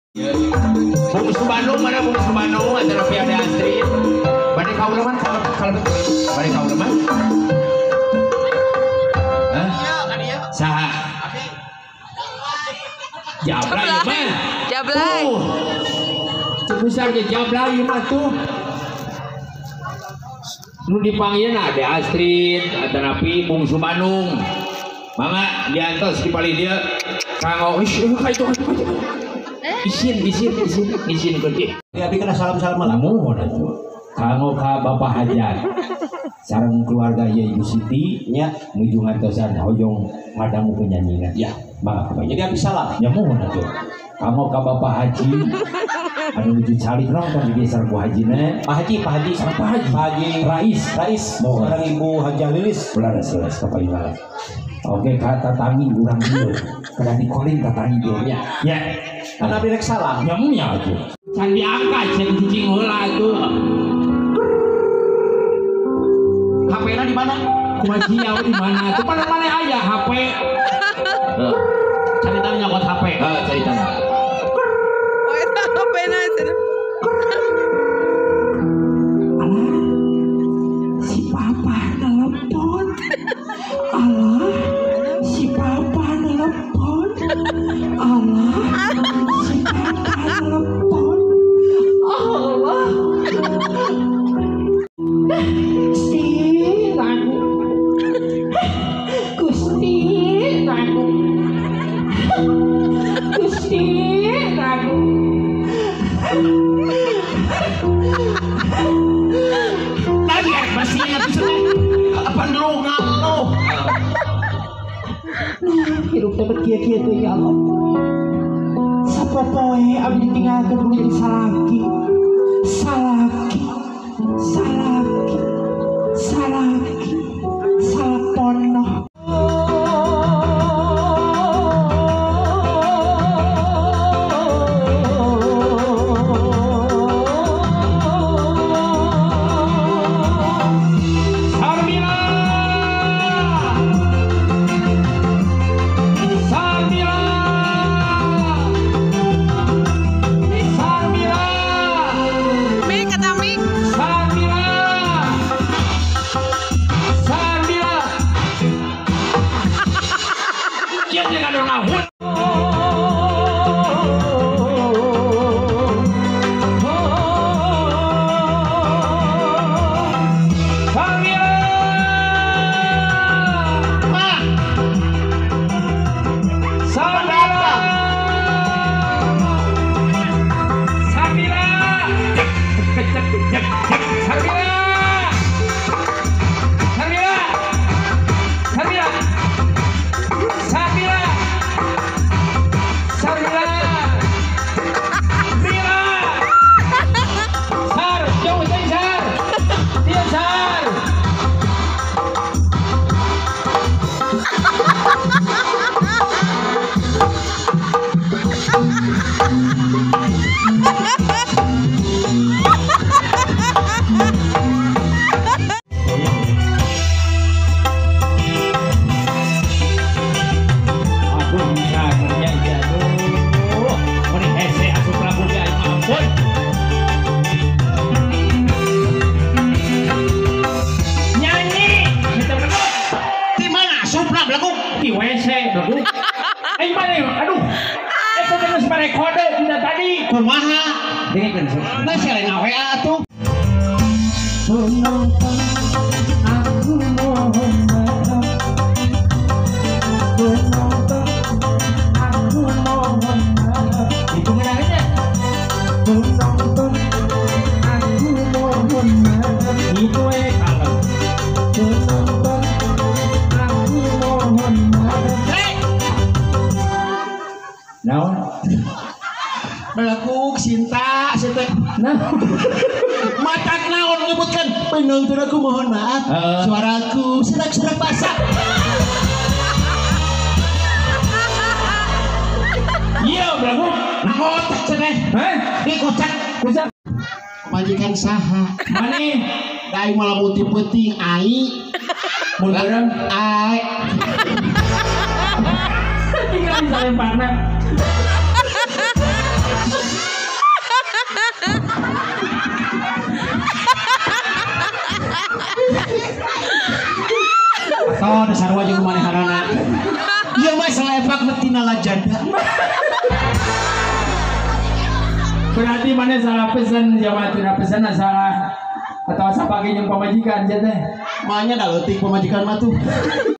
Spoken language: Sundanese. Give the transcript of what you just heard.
Bungsu Bandung mana Bungsu Bandung antara Piade Astrid. Bade kauleman kalau bade kauleman. Hah? Saha? Jablay mah. Jablay. Besar ge jablay mah tuh. Nu dipanggil ada Astrid, atanapi Bungsu Bandung. Mangga diantos di palih dieu. Kanggo ka itu. Isin isin ke Ya abi kena salam-salam lah. Muhun atuh. Kanggo ka Bapak Hajat. Sareng keluarga ieu Ibu Siti nya nuju ngantosan hoyong ngadangu penyanyina. Ya, mangga ka jadi abi salam. Ya muhun atuh. Kanggo ka Bapak Haji anu nuju calik nonton di desa Bu Hajina. Pak Haji, Pak Haji, Pak Haji, Pak Haji Rais, Rais, sareng Ibu Hajah Lilis. Belaras ka Pak. Oke, kata tangi urang dieu. Kada dikoling tatangi dieu nya. Ya. Kan abdi rek salam. Nya nya atuh. Can diangkat can cicing heula atuh. HP-na di mana? Kumaha sia di mana? Tuh mana mana aya HP. Heeh. Caritana nyokot HP. Heeh, caritana. Oh, eta HP-na cenah. Alah. Si papa telepon. Alah, si papa telepon. Alah, si papa telepon. Allah. Gusti aku. Gusti aku. Gusti aku. Lagi masih ingat apa dulu ngalo. Nah, hidup dapat kieu-kieu teh ya Allah. Sapopoe abdi ditinggalkeun kudu jadi salaki. Salaki. Salaki. Salaki. Salapono. Kumaha? Nah, saya ngawa atuh. Penonton, aku mohon maaf. Penonton, aku mohon maaf. Itu ngenanya. Penonton, aku mohon maaf. Itu kalau. Penonton, aku mohon maaf. Naon? Melekuk cinta cinta. Nah, mata naon nyebutkan penonton aku mohon maaf. Suaraku serak-serak basah. Iya, belakuk. Naon tak ceneh? Hah? Di kocak. Kocak. Majikan saha? Mane? Dai malah putih putih ai. Mun bareng ai. Tinggal di salemparna. Gelo dasar jeung manehanana. Ieu mah selepak tina lajada. Berarti mana salah pesan jamaah tina pesan salah atau sapake jeung pamajikan sia teh. Maenya da leutik pamajikan mah tuh.